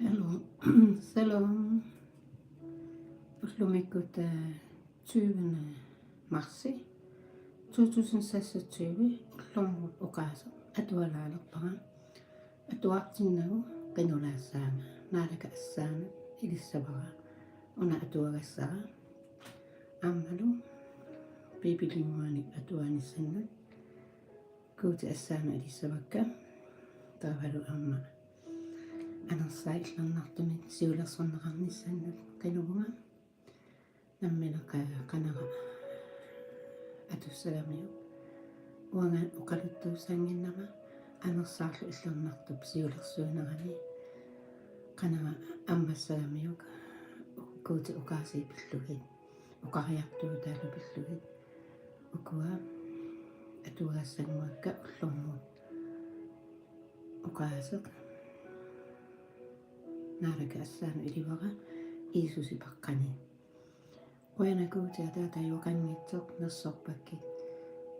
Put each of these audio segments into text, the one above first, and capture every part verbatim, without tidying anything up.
Hallo. Shalom. Ullumikkut, eh, tyvende marts to tusind seksogtyve, ullormut oqaaseq atualaalerpara. Atuartinnagu qinulaassaanga, Naalakkersuisut assaanut ilissavara. Una atuagassara. Aammalu Biibelinnguanik atuanissannut Guutip assaanut ilissavakka. Taavalu aamma anersaat illernartumik siulersorneqarnissannut qinuvunga. Nammineq qanera atussagamiuk. Uanga oqaluttuussaannginnama anersaarlu illernartup siulersuinerani qanera ammassagamiuk, Guutip oqaasii pillugit, oqariartuutaalu pillugit. Ukua atuagassannguakka ullormut oqaaseq Naalakkersuisut assaanut ilivara, Jiisusip aqqani. Qujanaq Guuti Ataata ajuaqanngitsoq nersorpakkit.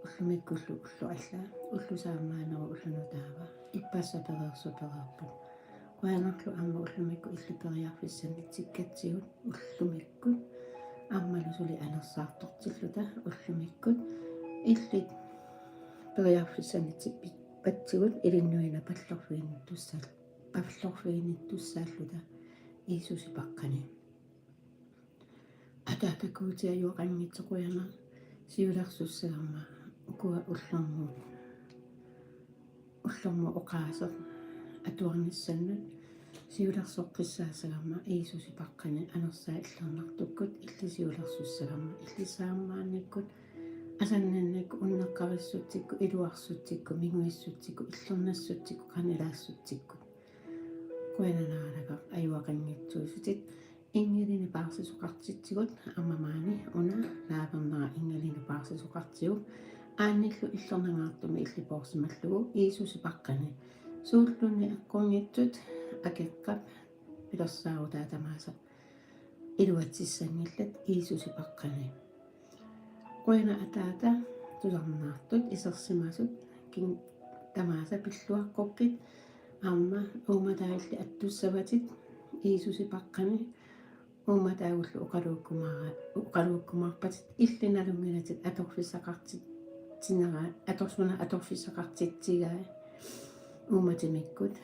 Ullumikkullu ulloq alla, ulloq saammaannerup ulloq nutaaq, ippassaq pereersoq pereerpoq. Qujanarlu aamma ullumikkut illit periarfissanitsikkatsigut ullumikkut. Aammalu suli anersaartortilluta ullumikkut illit periarfissanitsikkatsigut ilinnuinnaq pallorfiginittussal-, pallorfiginittussaalluta Jiisusip aqqani. Ataata Guuti ajuaqanngitsoq, qujanaq siulersussagamma ukua ullormut, ullormut oqaaseq atuarnissannut siulersoqqissaassagamma Jiisusip aqqani, anersaat illernartukkut illit siulersussagamma, illit saammaannikkut, asanninnikkut, unneqqarissutsikkut, iluarsutsikkut, minguissutsikkut, illernassutsikkut, qanilaassutsikkut. Qujanaq Naalagaq, ajuaqanngitsuusutit. Inngilinik paarsisoqartitsigut, aamma maani una naapernera inngilinik paarsisoqartigu, aanillu illernangaartumik illit poorsimallugu Jiisusip aqqani. Suulluunniit eqqunngitsut akeqqap pilersaarutaa tamaasa iluatsissanngillat Jiisusip aqqani. Qujanaq Ataata tusarnaartut isersimasut, kin-, tamaasa pilluaqqukkit, aamma uummataat illit attussavatit Jiisusip aqqani. Uummataagullu oqaluukkumaara-, oqaluukkumaarpatit, illit nalunngilatit atorfissaqartitsinera, ator-, suna atorfissaqartitsigai. Uummatimikkut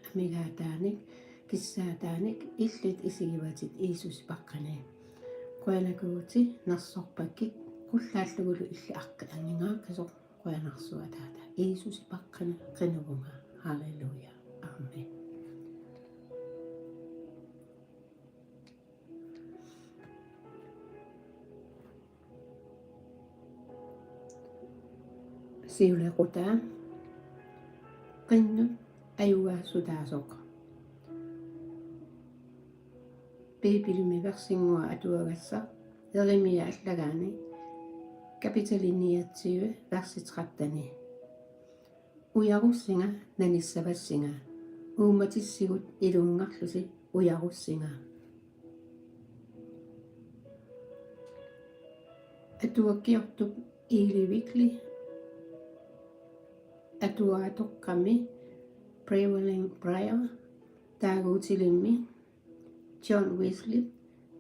amigaataanik, kissaataanik illit isigivatit Jiisusip aqqani. Qujanaq Guuti nersorpakkit, qullaallugulu illit aqqi aningaaqisoq. Qujanarsuaq Ataata, Jiisusip aqqani qinuvunga. Halleluja. Amen. Siulequtaa: Qinnut ajugaasutaasoq. Biibilimi versinngua atuagassaq Jeremia allagaani, kapitali niogtyve, versi tretten. Ujarussinga, nanissavassinga. Uummatissigut iluunngarlusi ujarussinga. Atuakkiortup Eli Wigley atuagaqarami Prevailing Prayer taaguutilimmi John Wesley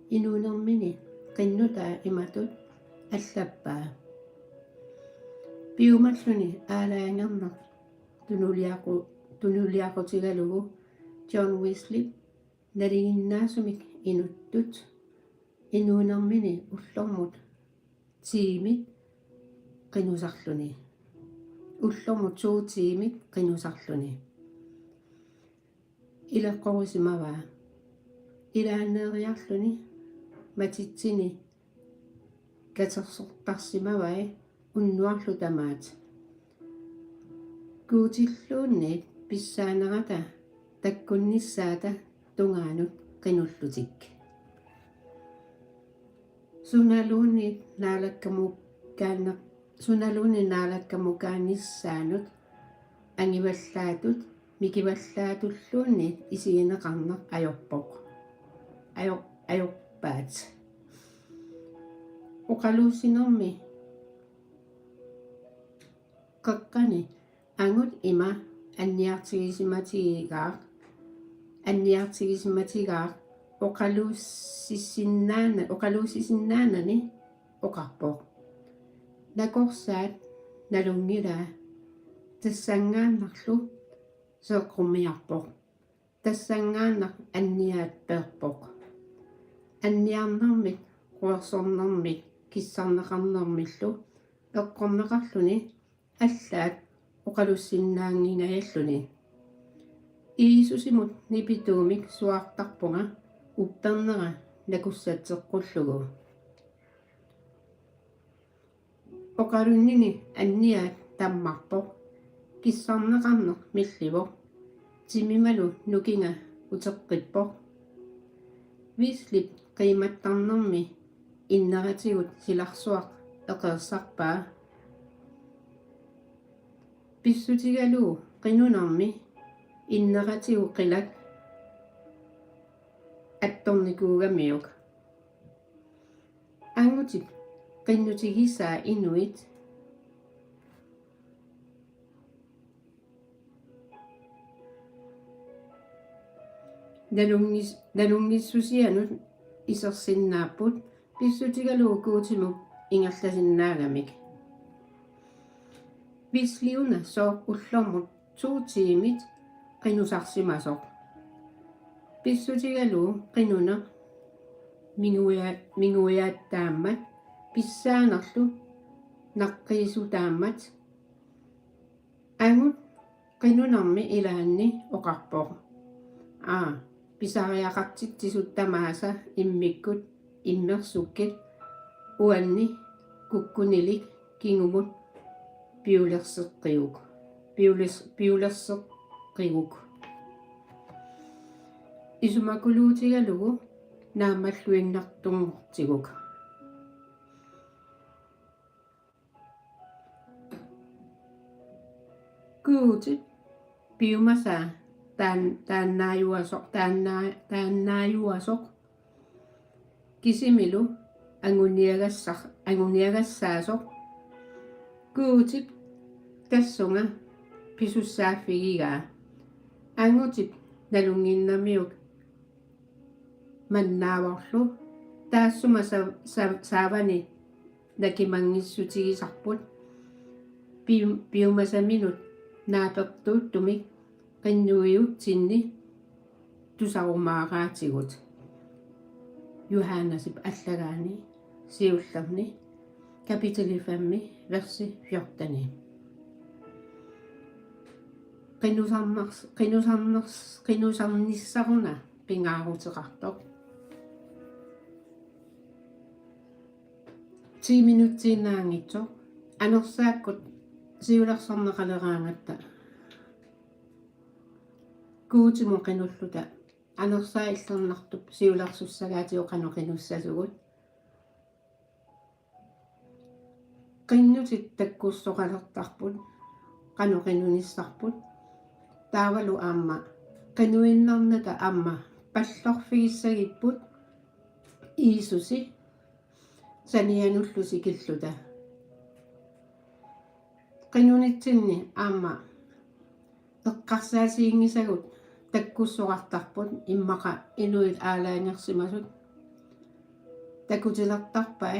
inuunermini qinnutaa imatut allappaa: Piumalluni aalajangerneq tunuliaqu-, tunuliaqutigalugu John Wesley nalinginnaasumik inuttut inuunermini ullormut tiimit qinusarluni. Ullormut to tiimit qinusarluni. Ileqqorisimavaa. Ilaanneeriarluni matitsini katersortarsimavai unnuarlu tamaat. Guutilluunniit pissaanerata takkunnissaata tungaanut qinullutik. Sunaluunniit naalakkamukaanneq-, sunaluunniit naalakkamukaannissaanut angivallaatut mikivallaatulluunniit isigineqarneq ajorpoq. Ajor-, ajorpaat. Oqaluussinermi qeqqani angut ima anniartigisimatigaaq anniartigisimatigaaq oqaluussisinnaana-, oqaluussisinnaanani oqarpoq: Nakorsaat nalunngilaa, tassanngaannarlu seeqqummiarpoq. Tassanngaannaq anniaat peerpoq. Anniarnermik, quersornermik kissarneqarnermillu eqqorneqarluni allaat oqalussinnaanngingajalluni. Jiisusimut nipituumik suaartarpunga uppernera nakussatseqqullugu. Oqalunnini anniaat tammarpoq. Kissarneqarneq millivoq. Timimalu nukinga uteqqippoq. Wislip qiimattarnermi inneratigut silarsuaq eqeersarpaa. Pissutigalugu qinunermi inneratigut qilak attornikuugamiuk. Angutip qinnutigisaa inuit nalunngis-, nalunngissusianut isersinnaapput, pissutigalugu Guutimut ingerlasinnaagamik. Wisli una sooq ullormut to tiimit qinusarsimasoq. Pissutigalugu qinuneq minguja-, mingujaataammat, pissaanerlu naqqiisutaammat. Angut qinunermi ilaanni oqarpoq: Aa, pisariaqartitsisut tamaasa immikkut immersukkit, uanni kukkunilik kingumut piulerseqqiguk. Piulers-, piulerseqqiguk. Isumakuluutigalugu naammalluinnartunngortiguk. Guutip piumasaa taan-, taannaajuasoq, taannaa-, taannaajuasoq kisimilu anguniagassar-, anguniagassaasoq. Guutip tassunga pisussaaffigigaa. Angutip nalunnginnamiuk mannaavorlu taassuma sa-, sa-, saavani nakimanngissutigisarput. Pium-, piumasaminut naapertuuttumik qinnuigutsinni tusarumaaraatigut. Johannesip allagaani siullerni kapitali femmi versi fjorteni. Qinusarners-, qinusarners-, qinusarnissaruna pingaaruteqartoq. Ti minutsiinnaanngitsoq, anersaakkut siulersorneqaleraangatta. Guutimut qinulluta anersaat illernartup siulersussagaatigut qanoq qinussasugut. Qinnutit takkussoqalertarput, qanoq qinunissarput. Taavalu aamma qinuinnarnata aamma pallorfigissagipput Jiisusi sanianullu sikilluta. Qinunitsinni aamma eqqarsaatiginngisagut takkussoqartarput, immaqa inuit aalajangersimasut. Takutilertarpai.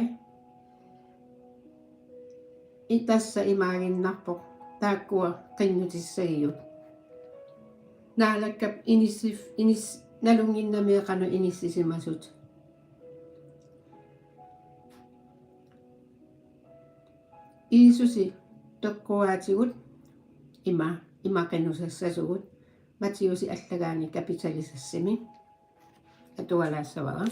I-, tassa imaaginnarpoq taakkua qinnutissagigut. Naalakkap inissi-, inis-, nalunnginnamiik qanoq inissisimasut. Jiisusi peqquaatigut ima, ima qinusassasugut, Matthæusi allagaani kapitali seksimi. Atualaassavara.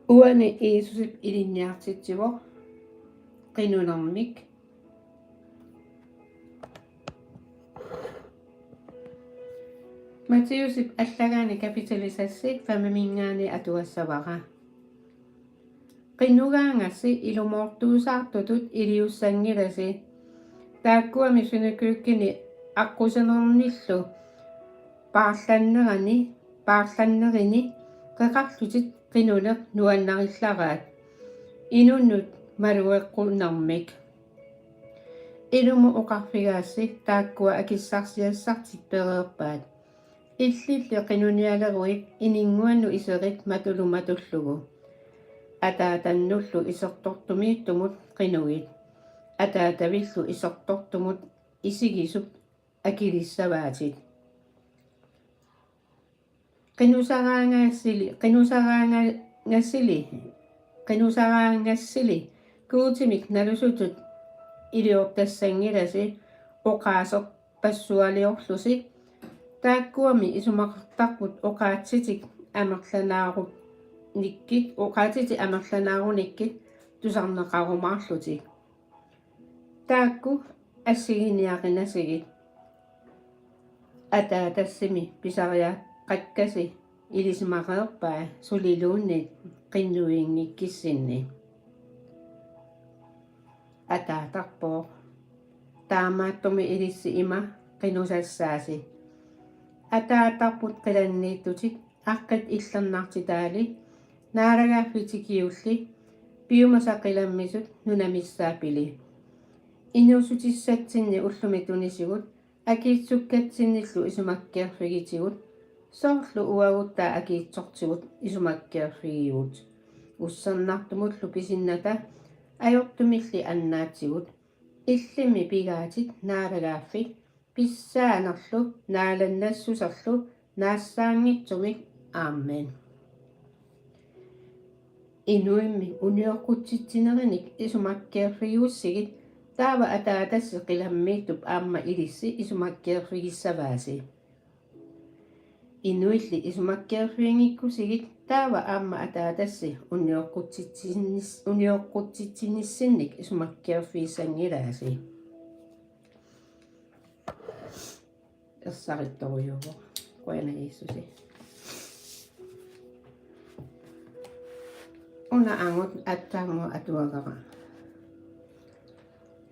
Uani Jiisusip ilinniartitsivoq qinunermik. Matthæusip allagaani kapitali seks, femiminngaanniit atugassavara. Qinugaangassi ilumoortuusaartutut iliussanngilasi. Taakkuami synagogikkuni aqqusinernillu paarlannerani, paarlannerini qeqarlutit qinuneq nuannarillaraat, inunnut malugeqqunermik. Ilumut oqarfigaassi taakkua akissarsiassartik pereerpaat: Illilli qinunialeruit ininnguannut iserit matulu matullugu. Ataatannullu isertortumiittumut qinugit. Ataatavillu isertortumut isigisup akilissavaatit. Qinusaraangassili, qinusaraanga-, ngassili, qinusaraangassili Guutimik nalusutut iliortassanngilasi oqaaserpassualiorlusi. Taakkuami isumaqartarput oqaatsitik amerlanaarunikkit, oqaatsitik amerlanaarunikkit tusarneqarumaarlutik. Taakku assiginiarinasigit. Ataatassimi pisariaqakkasi ilisimareerpai suliluunniit qinnuinngikkissinni. Ataatarpooq: Taamaattumik ilissi ima qinusassaasi. Ataatarput qilanniittutit aqqit illernartitaali, naalagaaffik tikiulli, piumasat qilammisut nunamissaat pili. Inuussutissatsinni ullumi tunisigut, akiitsukkatsinnillu isumakkeerfigitigut, soorlu uagutta akiitsortigut isumakkeerfigigut. Ussernartumullu pisinnata ajortumilli annaatigut. Illimmi pigaatit naalagaaffik pissaanerlu naalannassuserlu naassaanngitsumik. Amen. Inuimmi unioqqutsitsinerinik isumakkeerfigigussigit, taava Ataatassi qilammiittup aamma ilissi isumakkeerfigissavaasi. Inuilli isumakkeerfiginngikkusigit, taava aamma Ataatassi unioqqutsitsinnis-, unioqqutsitsinissinnik isumakkeerfigissanngilaasi. Ersarittorujuuvoq. Qujanaq Jiisusi. Una angut aatsaannguaq atuagara.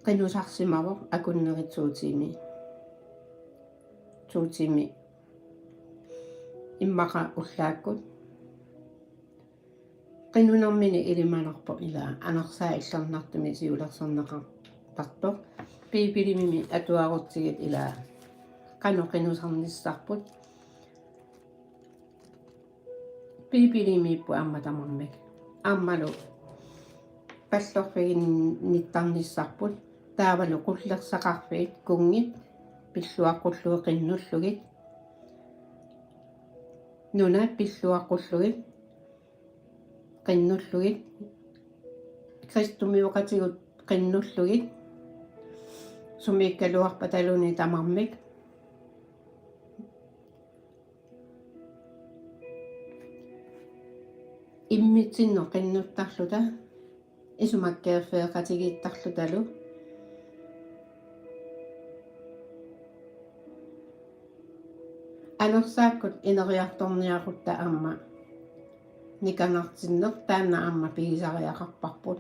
Qinusarsimavoq akunnerit to tiimi. To tiimi immaqa ullaakkut. Qinunermini ilimanarpoq ilaa, anersaat illernartumik siulersorneqartartoq. Biibilimimi atuarutsigit ilaa, qanoq qinusarnissarput. Biibilimiipput aamma tamarmik. Aammalu pallorfiginnittarnissarput. Taavalu qullersaqarfiit kunngit pilluaqqullugit qinnullugit. Nunat pilluaqqullugit qinnullugit. Kristumioqatigut qinnullugit. Sumiikkaluarpataluunniit tamarmik. Immitsinnut qinnuttarluta, isumakkeerfeeqatigiittarlutalu. Anersaakkut ineriartorniarutta aamma nikanartinneq taanna aamma pigisariaqarparput.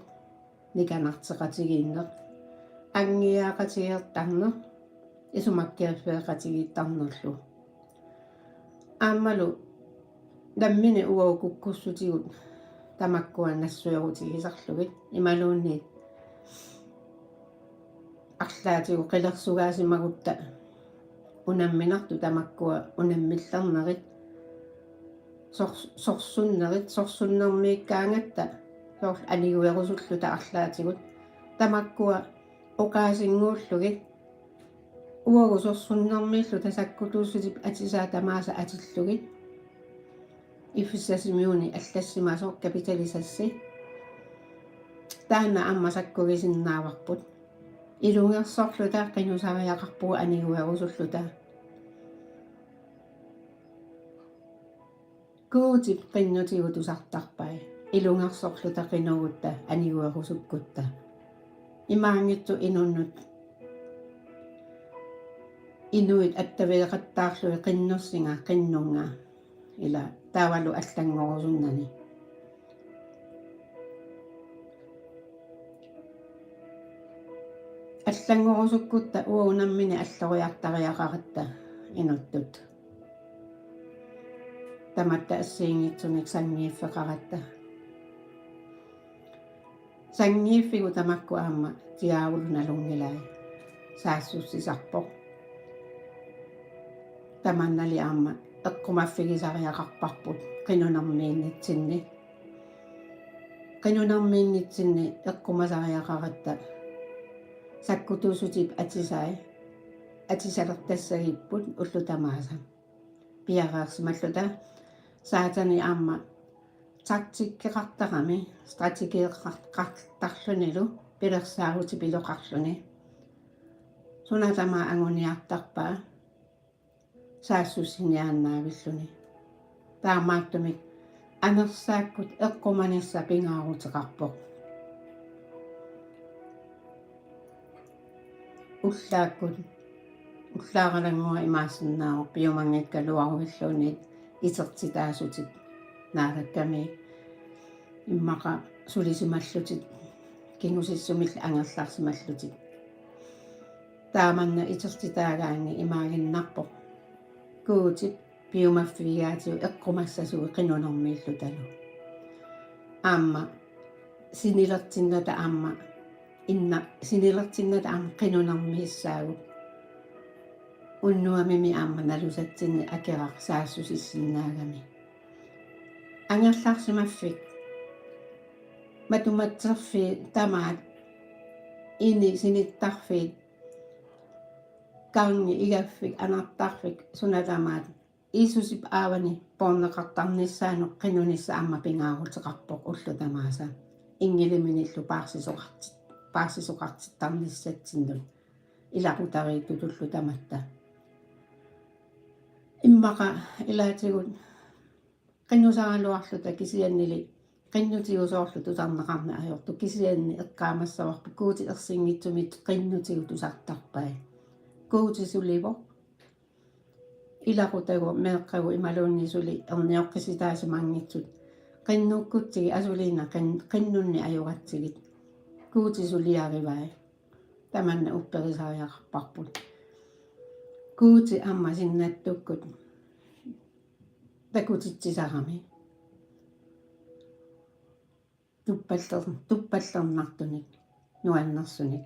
Nikanarteqatigiinneq, angiaaqatigiittarneq, isumakkeerfeeqatigiittarnerlu. Aammalu nammineq uagut kukkussutigut tamakkua nassuerutigisarlugit imaluunniit arlaatigut qilersugaasimagutta unamminartut tamakkua unammillernerit, sors-, sorsunnerit, sorsunnermiikkaangatta soorlu aniguerusulluta arlaatigut, tamakkua oqaasinnguullugit, uagut sorsunnermiilluta sakkutuussutip atisaat tamaasa atillugit. Efesasimiuni allassimasoq kapitali seks. Taanna aamma sakkugisinnaavarput. Ilungersorluta qinusariaqarpugut aniguerusulluta. Guutip qinnutigut tusartarpai, ilungersorluta qinugutta aniguerusukkutta. Imaanngitsoq inunnut Inuit attaveqattaarlugit qinnussinga, qinnunnga, ila taavalu allanngorusunnani. Allanngorusukkutta uagut nammineq alloriartariaqaratta inuttut. Tamatta assigiinngitsunik sanngiiffeqaratta. Sanngiiffigut tamakku aamma diaavulu nalunngilai, saassussisarpoq. Tamannali aamma eqqumaffigisariaqarparput qinunermiinnitsinni. Qinunermiinnitsinni eqqumasariaqaratta sakkutuussutip atisai atisalertassagipput ullut tamaasa. Piareersimalluta Saatani aamma taktikkeqartarami, strategeqartarlunilu pilersaarutipiloqarluni. Suna tamaat anguniartarpaa saassussiniaannaavilluni. Taamaattumik anersaakkut eqqumanissaq pingaaruteqarpoq. Ullaakkut, ullaaralannguaq imaassinnaavoq piumanngikkaluaruilluunniit itertitaasutit Naalakkami, immaqa sulisimallutik, kingusissumillu angerlarsimallutik. Taamanna itertitaagaanni imaaginnarpoq Guutip piumaffigigaatigut eqqumassasugut qinunermiillutalu. Aamma sinilertinnata aamma inna-, sinilertinnata aamma qinunermiissaagut. Unnuamimi aamma nalusatsinnik akeraq saassusissinnaagami. Angerlarsimaffik, matumatserfiit tamaat, ini sinittarfiit, kaangi igaffik, anartarfik, suna tamaat Jiisusip aavani poorneqartarnissaanut qinunissaq aamma pingaaruteqarpoq ullut tamaasa. Inngiliminillu paarsisoqarti-, paarsisoqartittarnissatsinnut ilaqutariittutullu tamatta. Immaqa ilaatigut qinnusaraluarluta kisiannili qinnutigut soorlu tusarneqarneq ajortut, kisianni eqqaamassavarput Guutip ersinngitsumik qinnutigut tusartarpai. Guuti sulivoq. Ilaqutagut, meeqqagut imaluunniit suli ernioqqissitaasimanngitsut. Qinnukkutsigit asuliinnaq qin-, qinnunneq ajoratsigit. Guuti suliarivai. Tamanna upperisariaqarparput. Guuti aamma sinnattukkut takutitsisarami. Tuppaller-, tuppallernartunik, nuannersunik.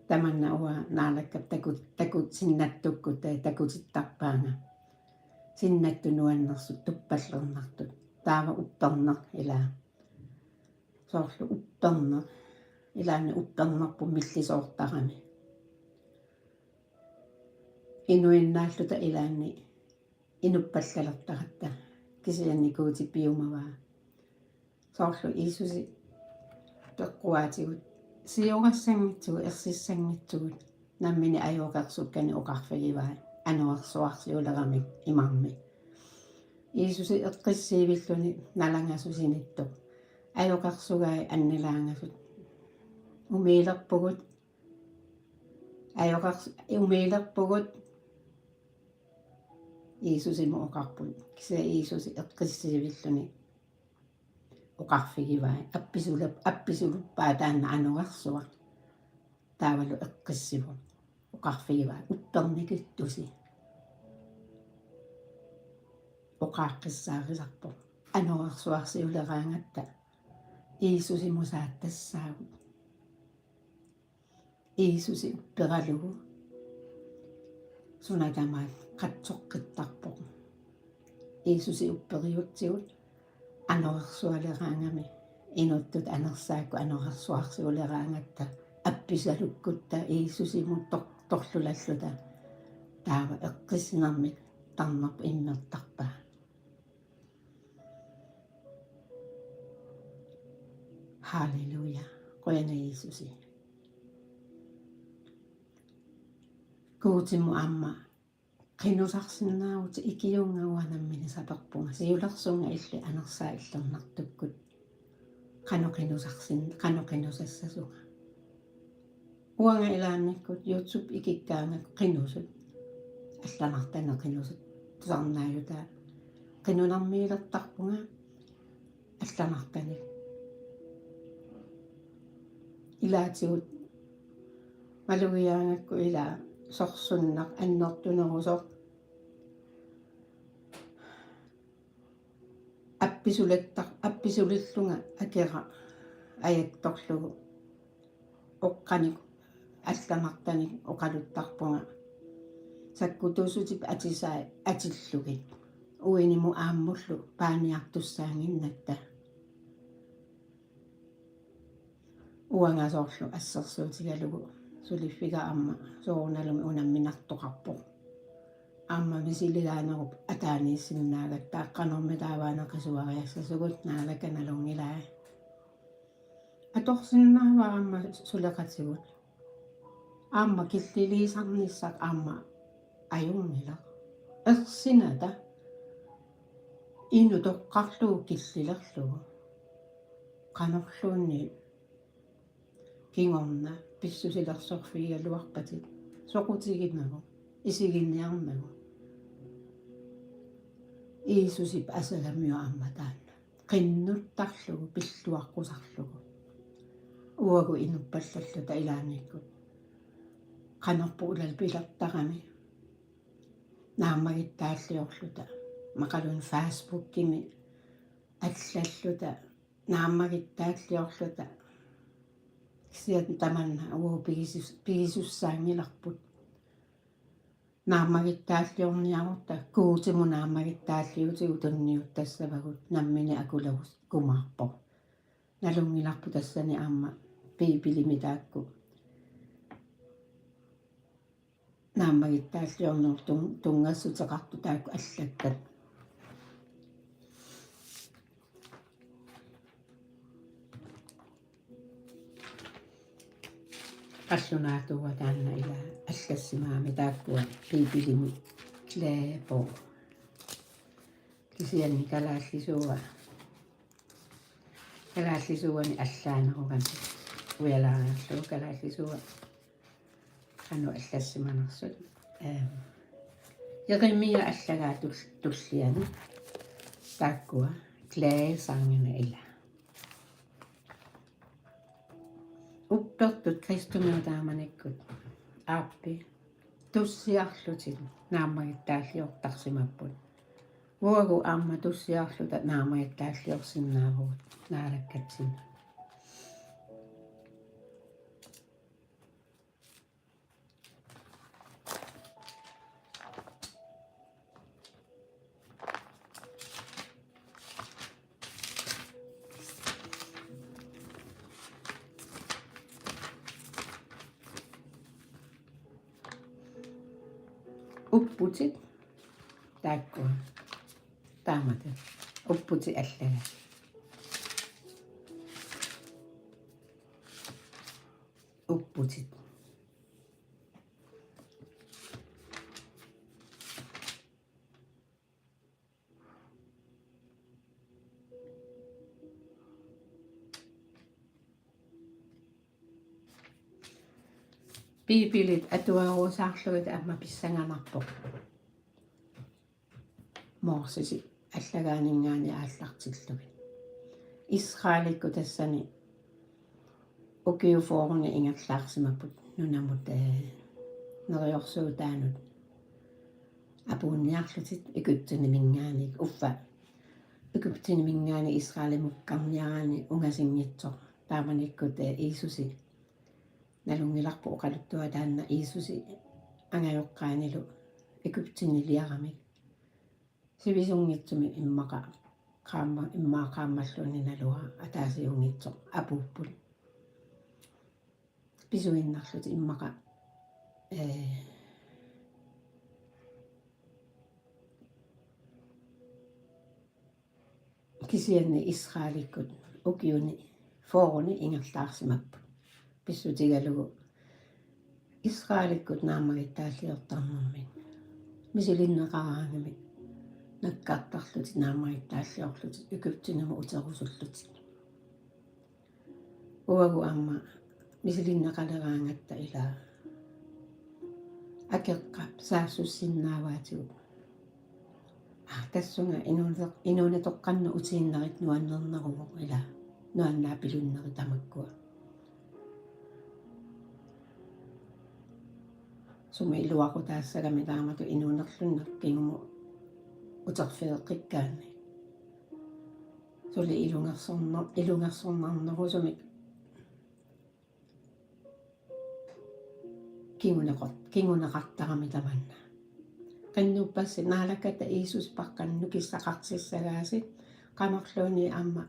Tamanna uanga Naalakkap takut-, takut-, sinnattukkut, eh, takutittarpaanga. Sinnattut nuannersut tuppallernartut. Taava upperneq ilaa. Soorlu upperneq. Ilaanni uppernerput millisoortarami. Inuinnaalluta ilaanni inuppallalertaratta, kisianni Guutip piumavaa. Soorlu Jiisusi peqquaatigut, siorassanngitsugut, ersissanngitsugut, nammineq ajoqersukkanik oqarfigivai, anorersuarsiuleramik imarmik. Jiisusi eqqissiivilluni nalangasusinittoq. Ajoqersugai annilaangasut. Umiilerpugut. Ajoqers-, umiilerpugut. Jiisusimut oqarput. Kisianni Jiisusi eqqissiivilluni oqarfigivai. Appisulap-, appisuluppaa taanna anorersuaq. Taavalu eqqissivoq. Oqarfigivai. Uppernikuusi. Oqaaqqissaarisarpoq. Anorersuarsiuleraangatta. Jiisusimut saattassaagut. Jiisusi upperalugu suna tamaat qatsoqqittarpoq. Jiisusi upperiutsigut anorersualeraangami, inuttut anersaakkut anorersuarsiuleraangatta appisalukkutta Jiisusimut tor-, torlulalluta. Taava eqqissinermik tarnerput immertarpaa. Halleluja. Qujanaq Jiisusi. Guutimut aamma qinusarsinnaavutit, ikiuunga uanga nammineq saperpunga, siulersuunga illit anersaat illernartukkut. Qanoq qinusarsin-, qanoq qinusassasunga. Uanga ilaannikkut YouTube ikikkaangakku qinusut, allanartanik qinusut tusarnaajutaa, qinunarmiilertarpunga allanartanik. Ilaatigut malugiaangakku ila sorsunneq annertunerusoq appisulattar-, appisulillunga akera ajattorlugu oqqanik allanartanik oqaluttarpunga sakkutuussutip atisai atillugit uinimut aammullu paaniartussaannginnatta. Uanga soorlu assersuutigalugu suliffiga aamma soorunalumi unamminartoqarpoq. Aamma misiligaanerup ataaniissinnaagatta, qanormi taava aneqisuariassasugut, Naalakka nalunngilai. Atorsinnaavara aamma suleqatigut. Aamma killiliisarnissaq aamma ajunngilaq. Ersinata inuk toqqarlugu killilerlugu. Qanorluunniit kingorna pissusilersorfigigaluarpatit, soqutigimagu, isiginiarnagu. Jiisusip asagamiuk aamma taanna qinnuttarlugu pilluaqqusarlugu. Uagut inuppallalluta ilaannikkut qanorpoq ulapillertarami naammagittaalliorluta, imaluunniit Facebookimi allalluta naammagittaalliorluta. Kisianni tamanna uagut pigisus-, pigisussaanngilarput. Naammagittaalliorniarutta Guutimut naammagittaalliutigut tunniuttassavagut, nammineq akulerusukkumaarpoq. Nalunngilarput tassani aamma Biibilimi taakku naammagittaalliornerup tun-, tunngassuteqartut taakku allakkat. Qallunaatuua taanna ila allassimagami taakkua Biibilimi klagebog. Kisianni kalaallisuua, kalaallisuuani allaanerugami uialaariarlugu kalaallisuua qanoq allassimanersut. Ehm, Jeremia allagaa tul-, tulliani taakkua klagesanginik ila. Uppertut kristumiut taamanikkut aappi tussiarlutik naammagittaalliortarsimapput. Uagut aamma tussiarluta naammagittaalliorsinnaavugut Naalakkatsinnut. Upputit taakkua. Taamatut. Upputit allagai. Upputit. Biibilit atuaruusaarlugit aamma pissanganarpoq. Mosesi allagaaninngaanniit aallartillugit. Israelikkut tassani ukiut fyrrenik ingerlaarsimapput nunamut, eh, neriorsuutaanut apuunniarlutik Egypteniminngaanniit, uffa Egypteniminngaanniit Israelimukkarniaraanni ungasinngitsoq. Taamanikkut, eh, Jiisusi nalunngilarput oqaluttuaq taanna Jiisusi angajoqqaanilu Egypteniliaramik. Sivisunngitsumik immaqa qaamma-, immaqa qaammalluunniit naluara ataasiunngitsoq apuupput. Pisuinnarlutik immaqa, eh, kisianni Israelikkut ukiuni fyrrenik ingerlaarsimapput. Pissutigalugu Israelikkut naammagittaalliortarnermik misilinneqaraangamik nakkartarlutik naammagittaalliorlutik Egyptenimut uterusullutik. Uagut aamma misilinneqaleraangatta ilaa akeqqap saassussinnaavaatigut. Aa, tassunga inuuneq-, inuunatoqqanneq utiinnarit nuannerneruvoq ilaa, nuannaapilunnerit tamakkua. Sumi iluaqutaassagami taamatut inuunerlunneq kingumut uterfigeqqikkaanni. Suli ilungersornar-, ilungersornarnerusumik kinguneqar-, kinguneqartarami tamanna. Qinnuppassi Naalakkaatta Jiisusi Paqqani nukissaqartissagaasi, qanorluunniit aamma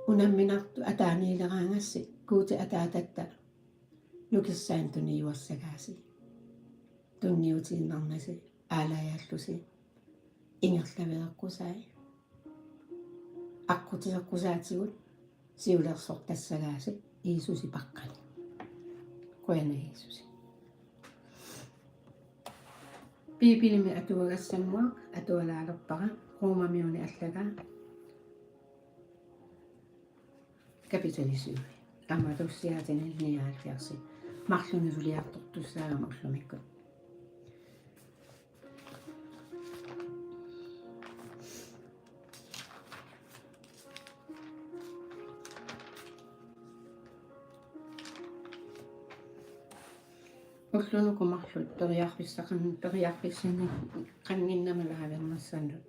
unamminartut ataaniileraangassi Guutip Ataatatta nukissaanut tuniuassagaasi. Tunniutiinnarnasi aalajaallusi ingerlaveeqqusai. Aqqutiseqqusaatigut siulersortassagaasi Jiisusi Paqqani. Qujanaq Jiisusi. Biibilimi atuagassannguaq atualaalerpara, Romamiunit allagaa, kapitali syv. Aamma tussiaatini nioghalvfjerds. Marlunnik suliartortussaagami ullumikkut. Ullumikkut marluk periarfissaqan-, periarfissinneqannginnama laavinnassanut.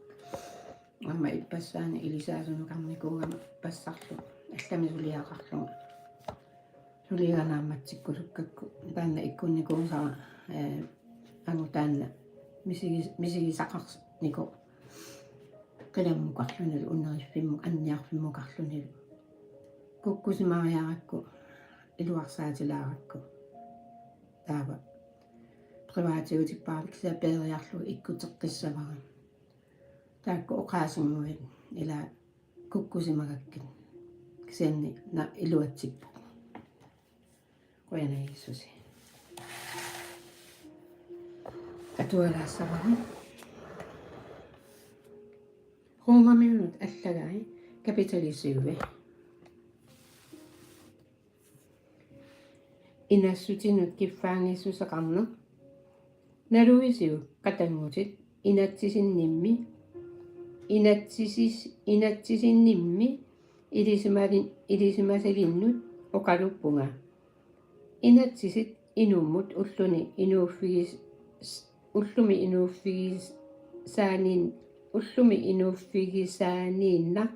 Aamma ippassaani ilisaasunut karnikuugama passarlu. Allamik suliaqarlunga. Suliaq naammatsikkusukkakku. Taanna ikkunnikuusara, ee, angut taanna misigis-, misigisaqarnikoq. Qilammukarlunilu, unneriffimmu-, anniarfimmukarlunilu. Kukkusimariarakku, iluarsaatilaarakku. Taava privaatiutippara kisianni peeriarlugu ikkuteqqissavara. Taakku oqaasinnguit ila kukkusimagakkit. Kisianni na-, iluatsippoq. Qujanaq Jiisusi. Atualaassavara. Romamiunut allagai, kapitali syv. Inassutinut kiffaanngissuseqarneq. Naluisiuk qatanngutit inatsisinninni, inatsisis-, inatsisinninni ilisimali-, ilisimasalinnut oqaluppunga. Inatsisit inummut ulluni inuuffigis-, ullumi inuuffigisaanin-, ullumi inuuffigisaaniinnaq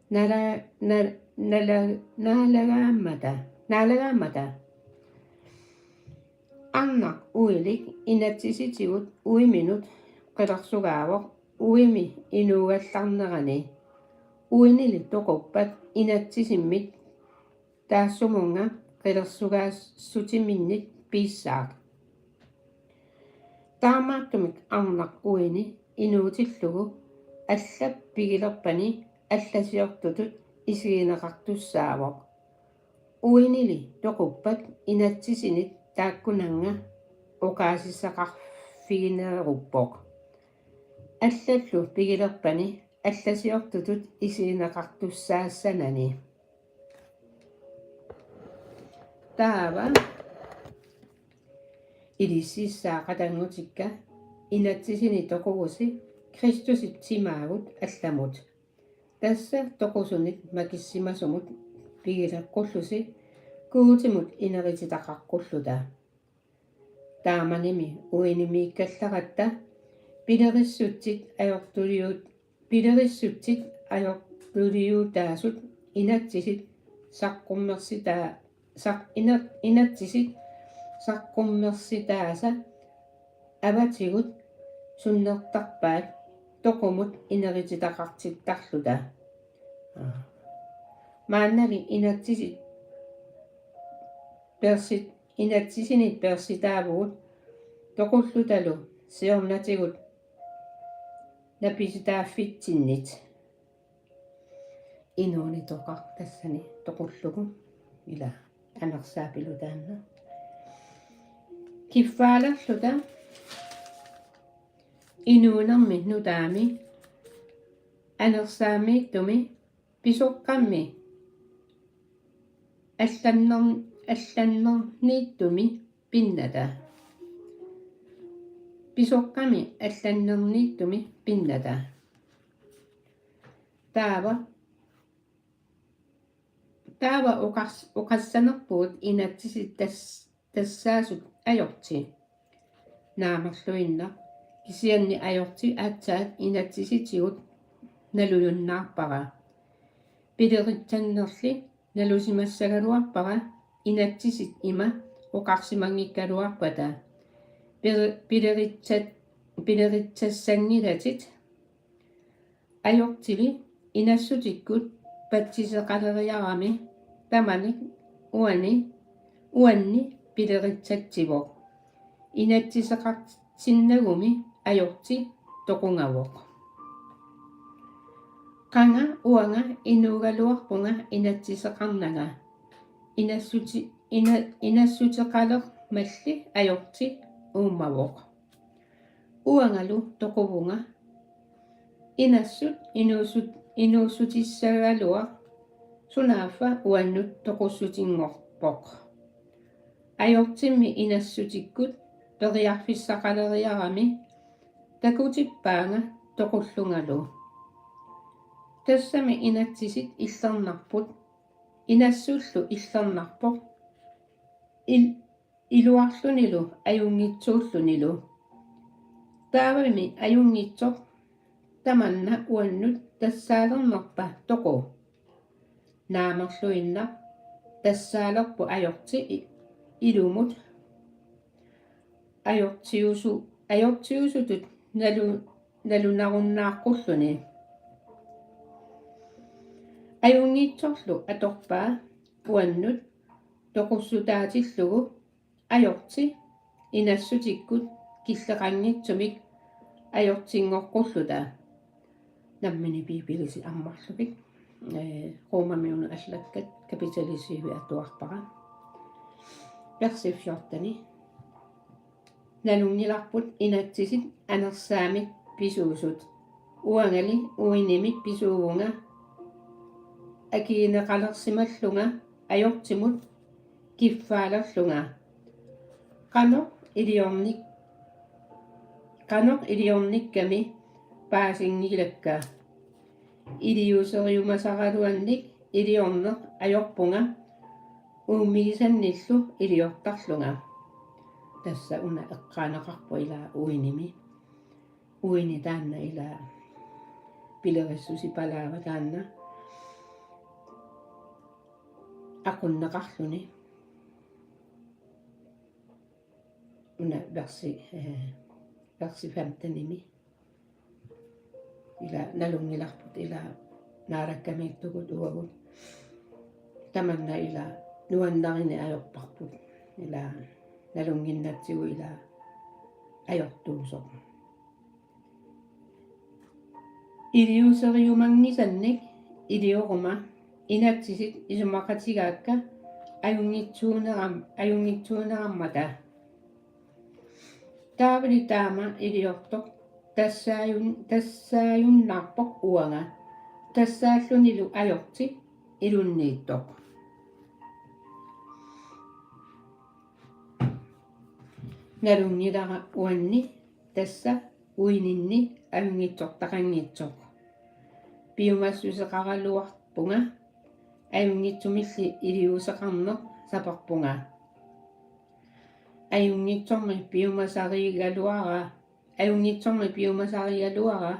nala-, na-, nala-, naalagaammata, naalagaammata. Arnaq uilik inatsisitigut uiminut qilersugaavoq uimi inuugallarnerani. Uinili toquppat inatsisimmit taassumunnga qilersugaassutiminnit piissaaq. Taamaattumik arnaq uini inuutillugu allap pigilerpani allasiortutut isigineqartussaavoq. Uinili toquppat inatsisinit taakkunannga oqaasissaqarfigineruppoq. Allallu pigilerpani allasiortutut isigineqartussaassanani. Taava ilissiissaat qatanngutikka inatsisinik toqugusi Kristusip timaagut allamut. Tassa toqusunit makissimasumut pigileqqullusi Guutimut inerititaqaqqulluta. Taamanimi uinimiikkallaratta pilerissutsit ajortuliut-, pilerissutsit ajortuliutaasut inatsisit saqqummersitaa-, saq-, ina-, inatsisit saqqummersitaasa avatigut sunnertarpaat toqumut inerititaqartittarluta. Maannali inatsisit persit-, inatsisinit persitaavugut toqullutalu siornatigut napisitaaffitsinnit. Inuunitoqaq tassani toqullugu ila anersaapilu taanna. Kiffaalerluta inuunermi nutaami anersaamiittumi pisoqqammi allanner-, allannerniittumi pinnata. Pisoqqami allannerniittumi pinnata. Taava, taava oqars-, oqassanerpugut inatsisit tas-, tassaasut ajorti. Naamerluinnaq, kisianni ajorti aatsaat inatsisitigut nalujunnaarpara. Pileritsannerli nalusimassagaluarpara inatsisit ima oqarsimanngikkaluarpata: Pile-, pileritsat-, pileritsassanngilatit. Ajortili inassutikkut patsiseqaleriarami tamanik uani, uanni pileritsatsivoq. Inatsiseqartinnagumi ajorti toqungavoq. Qanga uanga inuugaluarpunga inatsiseqarnanga. Inassuti-, ina-, inassuteqalermalli ajorti uummavoq. Uangalu toquvunga. Inassut inuussut-, inuussutissagaluaq sunaaffa uannut toqussutinngorpoq. Ajortimmi inassutikkut periarfissaqaleriarami takutippaanga toqullungalu. Tassami inatsisit illernarput, inassullu illernarpoq. Il-, iluarlunilu ajunngitsuullunilu. Taavami ajunngitsoq tamanna uannut tassaalernerpa toqu? Naamerluinnaq tassaalerpoq ajorti i-, ilumut ajortiusu-, ajortiusutut nalu-, nalunarunnaaqqulluni. Ajunngitsorlu atorpaa uannut toqussutaatillugu ajorti inassutikkut killeqanngitsumik ajortinngoqqulluta. Nammineq Biibilisi ammarlugit. Ee, Romamiunut allakkat kapitali syv atuarpara. Versi fjorten. Nalunngilarput inatsisit anersaamik pisuusut. Uangali uinimik pisuuvunga akigineqalersimallunga ajortimut kiffaalerlunga. Qanoq iliornik-, qanoq iliornikkami paasinngilakka. Iliuuseriumasaraluannik iliorneq ajorpunga uummigisannillu iliortarlunga. Tassa una eqqaaneqarpoq ila uinimi. Uini taanna ila pilerissusipalaava taanna aqunneqarluni. Una versi, eh, versi femtenimi. Ila nalunngilarput ila Naalakkamiittugut uagut. Tamanna ila nuannarineq ajorparput. Ila nalunnginnatsigu ila ajortuusoq. Iliuuseriumanngisannik ilioruma inatsisit isumaqatigaakka ajunngitsuuneram-, ajunngitsuunerarmata. Taavali taama iliortoq tassaajun-, tassaajunnaarpoq uanga. Tassaallunilu ajorti ilunniittoq. Nalunngilara uanni tassa uininni ajunngitsortaqanngitsoq. Piumassuseqaraluarpunga ajunngitsumilli iliuuseqarneq saperpunga. Ajunngitsormi piumasarigaluara, ajunngitsormi piumasarigaluara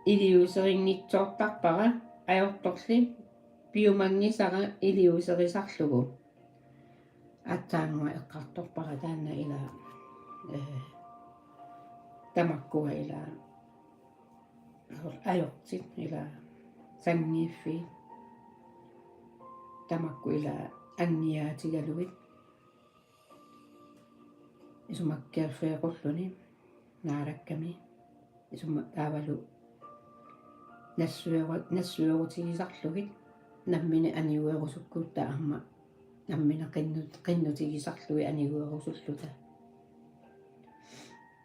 iliuuserinngitsoortarpara ajortorli piumanngisara iliuuserisarlugu. Aatsaannguaq eqqartorpara taanna ila, eh, tamakkua ila ajortit ila sanngiiffiit tamakku ila angiaatigalugit isumakkeerfeequlluni Naalakkami isuma taavalu nassueru-, nassuerutigisarlugit nammineq aniguerusukkutta aamma nammineq qinnut-, qinnutigisarlugit aniguerusulluta.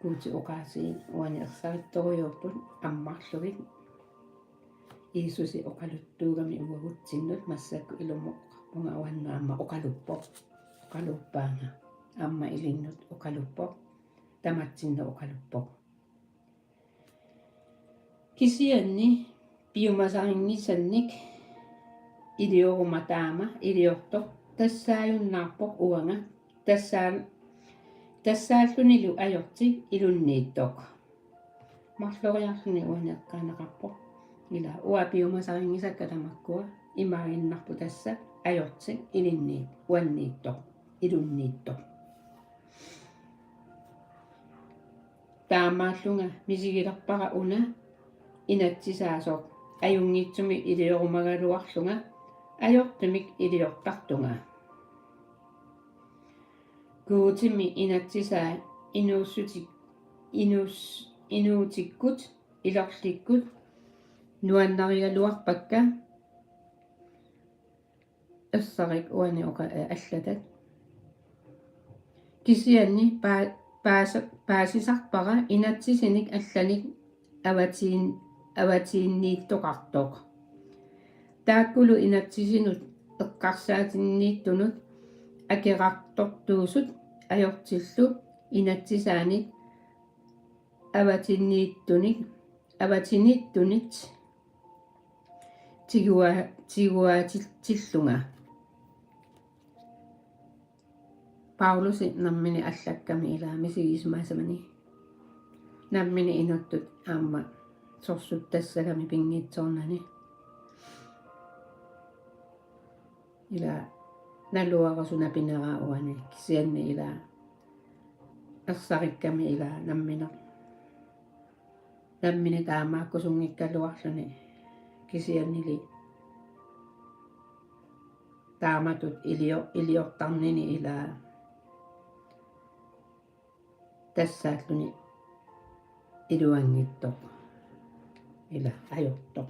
Guutip oqaasii uani ersarittorujuupput ammarlugit Jiisusi oqaluttuugami uagutsinnut massakkut ilumut Oqaluppunga uannut aamma oqaluppoq. Oqaluppaanga. Aamma ilinnut oqaluppoq. Tamatsinnut oqaluppoq. Kisianni piumasarinngisannik ilioruma taama iliortoq tassaajunnaarpoq uanga tassaa-, tassaallunilu ajorti ilunniittoq. Marloriarluni uani eqqaaneqarpoq. Ila uanga piumasarinngisakka tamakkua imaaginnarpoq tassa ajorti ilinniit-, uanniittoq, ilunniittoq. Taamaallunga misigilerpara una inatsisaasoq ajunngitsumik iliorumagaluarlunga ajortumik iliortartunga. Guutimi inatsisaa inuussutik-, inuus-, inuutikkut ilorlikkut nuannarigaluarpakka. Ersarik uani oqa-, eh, allatat. Kisianni paa-, paasa-, paasisarpara inatsisinik allanik avatiin-, avatiinniittoqartoq. Taakkulu inatsisinut eqqarsaatinniittunut akerartortuusut ajortillu inatsisaanit avatinniittunik, avatinniittunit tigua-, tiguaatillunga. Paulusi nammineq allakkami ila misigisimasimanni. Nammineq inuttut aamma sorsuttassagami pinngitsoornani. Ila naluara suna pineraa uani kisianni ila ersarikkami ila nammineq. Nammineq taamaakkusunngikkaluarluni kisiannili taamatut ilio-, iliortarnini ila tassaalluni iluanngitsoq. Ila ajortoq.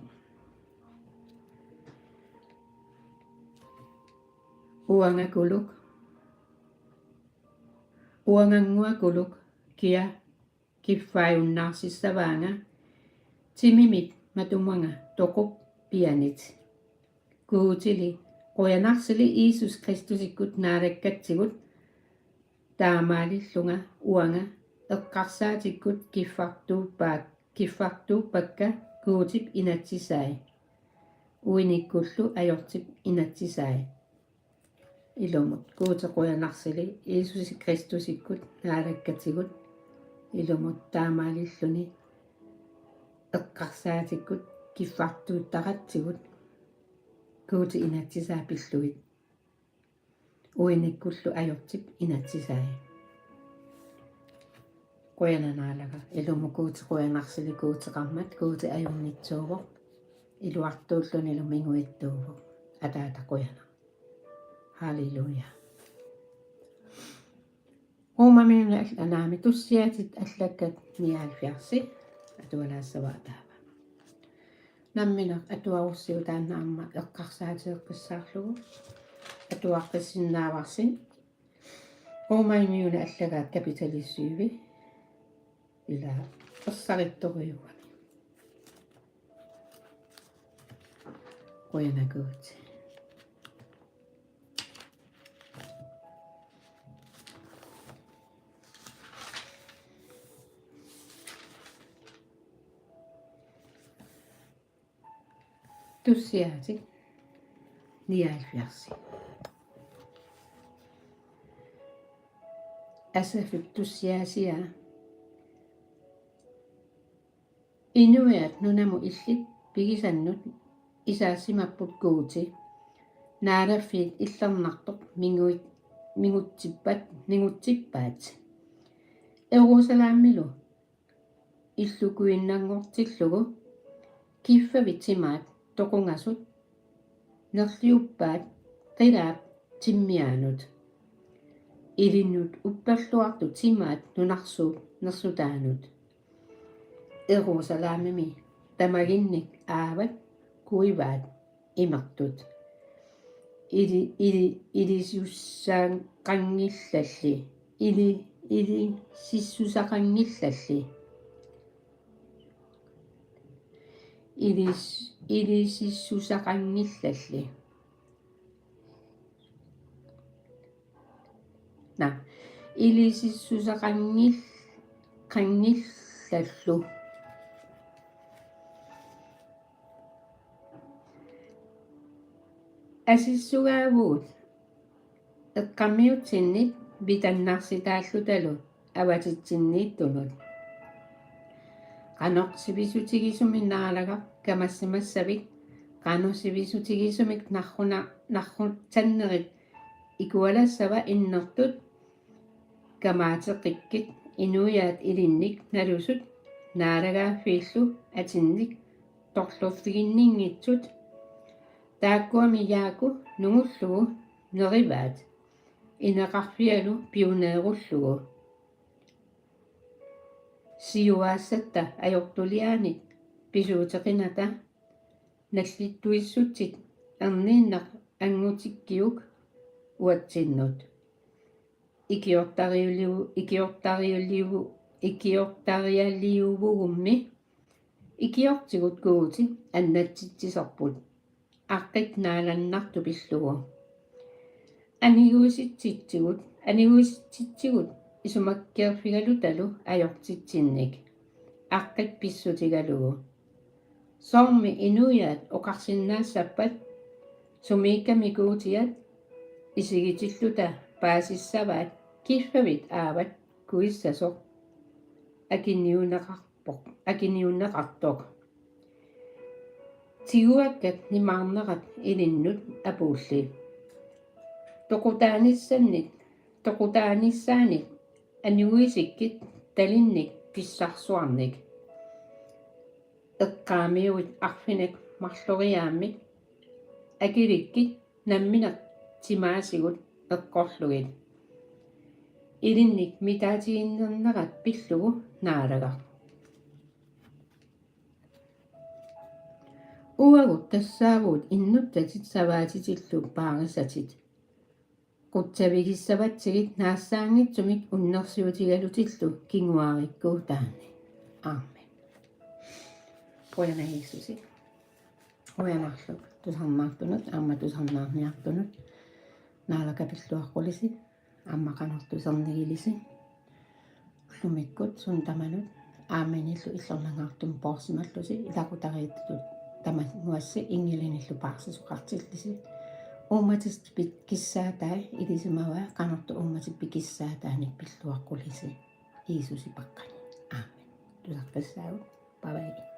Uangakuluk. Uangannguakuluk kia kiffaajunnaarsissavaanga timimit matumanga toqup pianit. Guutili Qujanarsili Jiisusi Kristusikkut Naalakkatsigut taamaalillunga uanga eqqarsaatikkut kiffartuuppaak-, kiffartuuppakka Guutip inatsisai. Uinikkullu ajortip inatsisai. Ilumut Guuti Qujanarsili Jiisusi Kristusikkut Naalakkatsigut. Ilumut taamaalilluni eqqarsaatikkut kiffartuuttaratsigut Guuti inatsisaa pillugit. Uinikkullu ajortip inatsisai. Qujanaq Naalagaq, ilumut Guuti Qujanarsili Guuteqarmat, Guuti ajunngitsuuvoq, iluartuullunilu minguitsuuvoq. Ataata qujanaq. Halleluja. Romarmiunut al-, anaami tussiaatit allakkat nioghalvfjerds atualaassavara taava. Nammineq atuarussiuk taanna aamma eqqarsaatigeqqissaarlugu. Atuaqqissinnaavarsi. Romarmiunut allagaat kapitali syv. Ila ersarittorujuugami. Qujanaq Guuti. Tussiaatit nioghalvfjerds. Asafip tussiaasia. Inuiaat nunamut illit pigisannut isaassimapput Guuti, naalaffiit illernartoq minguit-, mingutsippat, mingutsippaat. Jerusalemilu illukuinnanngortillugu kiffavit timaat toqungasut nerliuppaat qilaap timmiaanut. Ilinnut upperluartut timaat nunarsuup nersutaanut. Jerusalemimi tamaginnik aavat kuivaat imertut. Ili-, ili-, ilisussaqanngillalli. Ili-, ilisissusaqanngillalli. Ilis-, ilisissusaqanngillalli. na, ilisissuseqanngil-, qanngillallu. Asissugaavugut eqqaamiutsinnit vitannarsitaallutalu avatitsinniittunut. Qanoq sivisutigisumik Naalagaq kamassimassavit, qanoq sivisutigisumik narruna-, narrutsannerit ikualassava innertut kamaateqikkit inuiaat ilinnik nalusut naalagaaffiillu atinnik torluffiginninngitsut. Taakkuami Jaaku nungullugu nerivaat ineqarfialu piuneerullugu. Siuaassatta ajortuliaanit pisuuteqinata nallittuissutsit erniinnaq angutikkiuk uatsinnut. Ikiortariuliu-, ikiortariuliu-, ikiortarialiuvugummi ikiortigut Guuti annatsitsisorput. Aqqit naalannartut pillugu. Aniguisitsitsigut, aniguisitsitsigut isumakkeerfigalutalu ajortitsinnik. Aqqit pissutigalugu. Soormi inuiaat oqarsinnaassappat sumiikkami Guutiat isigitilluta paasissavaat kiffavit aavat kuissasoq akiniunneqarpoq, akiniunneqartoq. Tiguakkat nimaarnerat ilinnut apuulli. Toqutaanissannit, toqutaanissaanit aniguisikkit talinnik pissarsuarnik. Eqqaamiuit arfineq-marloriaammik akilikkit nammineq timaasigut eqqorlugit. Ilinnik mitaatiginninnerat pillugu Naalagaq. Uagut tassaavugut innuttatit savaatitillu paarisatit. Qutsavigissavatsigit naassaanngitsumik unnersiutigalutillu kinguaarikkuutaanni. Amen. Qujanaq Jiisusi. Qujanarlu tusarnaartunut, aamma tusarnaarniartunut. Naalagaq pilluaqqulisi, aamma qanoq tusernigilisi. Ullumikkut suna tamanut aamma inillu illornangaartumik poorsimallusi ilaqutariittutut tamanguassi inngilinillu paarsisoqartillisi. Uummatit pik-, kissaatai ilisimavai, qanortut uummatit pikissaataanik pilluaqqulisi. Jiisusi paqqani. Amen. Tusaqqissaagut. Bye bye.